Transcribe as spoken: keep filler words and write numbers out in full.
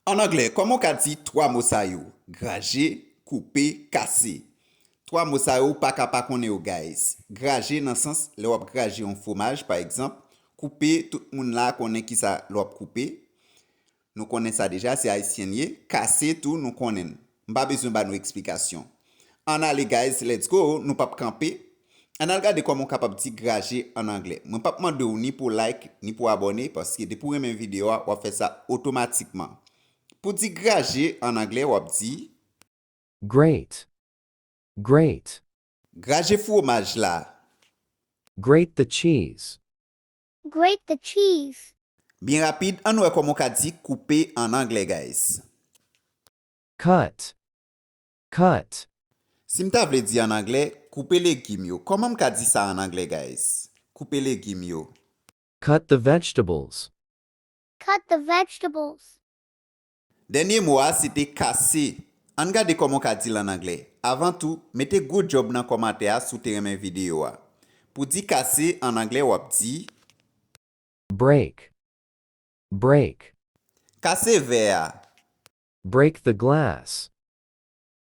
An anglè, kòman w ka di twa mo sa yo? Graje, koupe, kase. Twa mo sa yo, ou pa ka pa konnen yo, guys. Graje nan sans lè w ap graje yon fwomaj, pa egzanp. Koupe, tout moun la konnen kisa lè w ap koupe. Nou konnen sa deja, se ayisyen n ye. Kase tou, nou konnen l. M pa bezwen ba nou eksplikasyon. Ann ale, guys, let's go, nou p ap kanpe. Ann al gade kòman w kapab di graje an anglè. Mwen p ap mande w ni pou like, ni pou abòne, paske depi w renmen videyo a, w ap fè sa otomatikman. Pou di graje an anglè, w ap di, Grate. Grate. Graje fwomaj la. Grate the cheese. Grate the cheese. Byen rapid, ann wè kòman w ka di koupe an anglè, guys. Cut. Cut. Si m ta vle di an anglè, koupe legim yo. Kòman m ka di sa an anglè, guys? Koupe legim yo. Cut the vegetables. Cut the vegetables. Dènye mo a, se te kase. Ann gade kòman w ka di l an anglè. Avan tou, mete good job nan kòmantè a si w te renmen videyo a. Pou di kase an anglè, w ap di, Break. Break. Kase vè a. Break the glass.